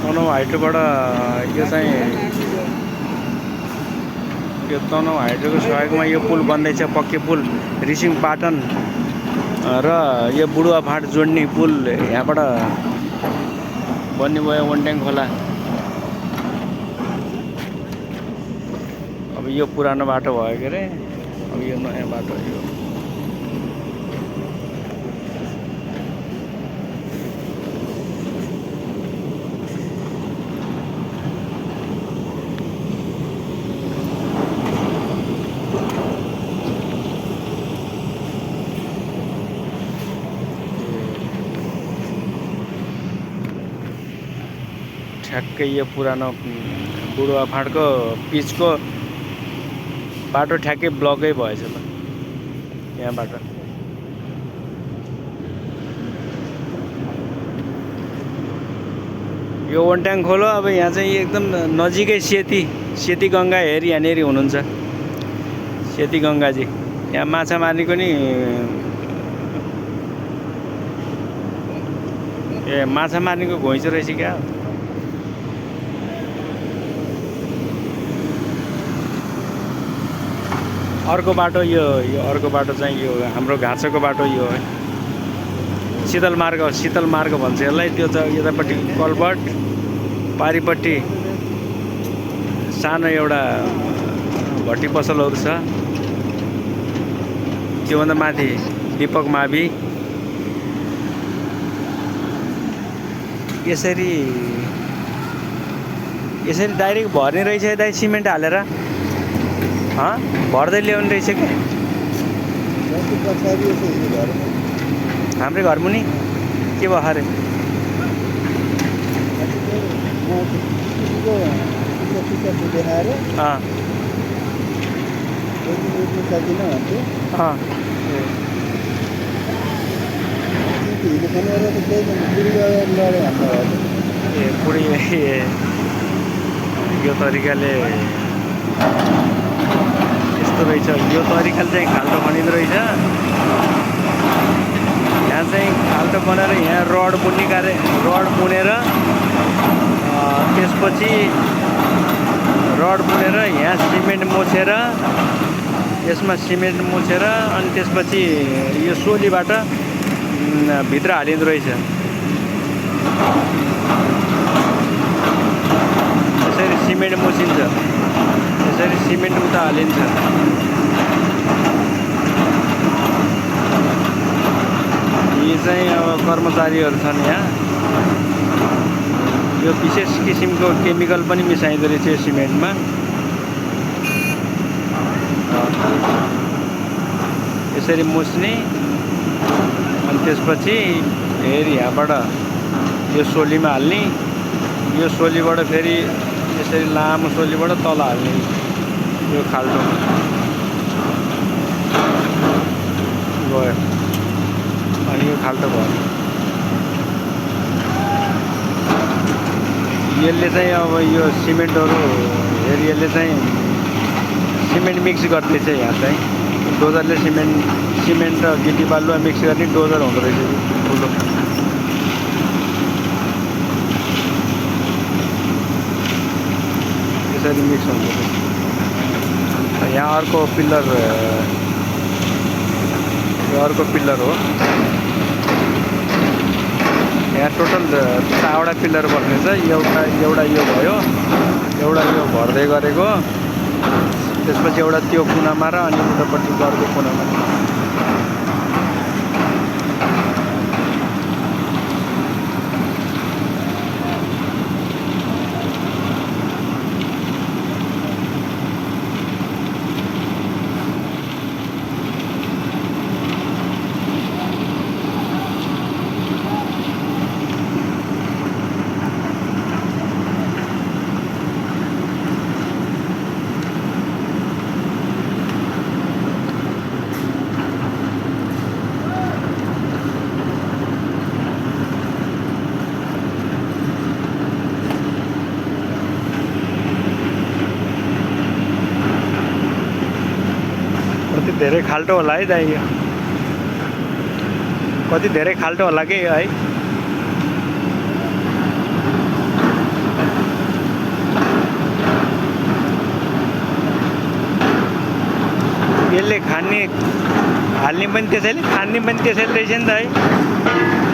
तनहुँ हाइड्रोबाट यो चाहिँ यो तनहुँ हाइड्रोको सहयोगमा यो पुल बन्दैछ, पक्की पुल रिसिङ पाटन र यो बुढुवा फाँट जोड्ने पुल यहाँबाट बन्ने भयो वनट्याङ खोला। अब यो पुरानो बाटो भयो के अरे, अब यो नयाँ बाटो यो ठ्याक्कै यो पुरानो बुढुवा फाँटको पिचको बाटो ठ्याक्कै ब्लकै भएछ त यहाँबाट। यो वनट्याङ खोलो अब यहाँ चाहिँ एकदम नजिकै सेती गङ्गा हेरी यहाँनिर हुनुहुन्छ, सेती गङ्गाजी। यहाँ माछा मार्नेको नि माछा मार्नेको घुइँचो रहेछ क्या। अर्को बाटो यो अर्को बाटो चाहिँ यो हाम्रो घाँचोको बाटो यो है, शीतल मार्ग भन्छ यसलाई। त्यो चाहिँ यतापट्टि कलबट, पारिपट्टि सानो एउटा भट्टी पसलहरू छ, त्योभन्दा माथि दीपक मावि। यसरी डाइरेक्ट भर्ने रहेछ दाइ, सिमेन्ट हालेर भर्दै ल्याउने रहेछ क्या। हाम्रै घर मुनि के भयो अरे पुरी यो तरिकाले यस्तो रहेछ। यो तरिकाले चाहिँ खाल्टो खनिँदो रहेछ। यहाँ चाहिँ खाल्टो बनाएर यहाँ रड मुनेर त्यसपछि रड मुनेर यहाँ सिमेन्ट मोछेर, यसमा सिमेन्ट मुछेर अनि त्यसपछि यो सोलीबाट भित्र हालिँदो रहेछ। यसरी सिमेन्ट मुछिन्छ, यसरी सिमेन्ट उता हालिन्छ। यी चाहिँ अब कर्मचारीहरू छन् यहाँ। यो विशेष किसिमको केमिकल पनि मिसाइँदो रहेछ यो सिमेन्टमा। यसरी मुछ्ने अनि त्यसपछि फेरि यहाँबाट यो सोलीमा हाल्ने, यो सोलीबाट फेरि यसरी लामो सोलीबाट तल हाल्ने यो खाल्टोमा गयो। अनि यो खाल्टो भयो। यसले चाहिँ अब यो सिमेन्टहरू यसले चाहिँ सिमेन्ट मिक्स गर्दैछ। यहाँ चाहिँ डोजरले सिमेन्ट र गिटी बालुवा मिक्स गर्ने डोजर हुँदो रहेछ ठुलो। यसरी मिक्स हुन्छ। यहाँ अर्को पिल्लर हो। यहाँ टोटल 4वटा पिल्लर बस्नेछ। एउटा यो भयो, एउटा यो भर्दै गरेको, त्यसपछि एउटा त्यो कुनामा र अनि उतापट्टि अर्को कुनामा। धेरै खाल्टो होला है दाइ, यो कति धेरै खाल्टो होला कि है। खाने हाल्ने पनि त्यसैले खाने पनि त्यसैले रहेछ नि त है।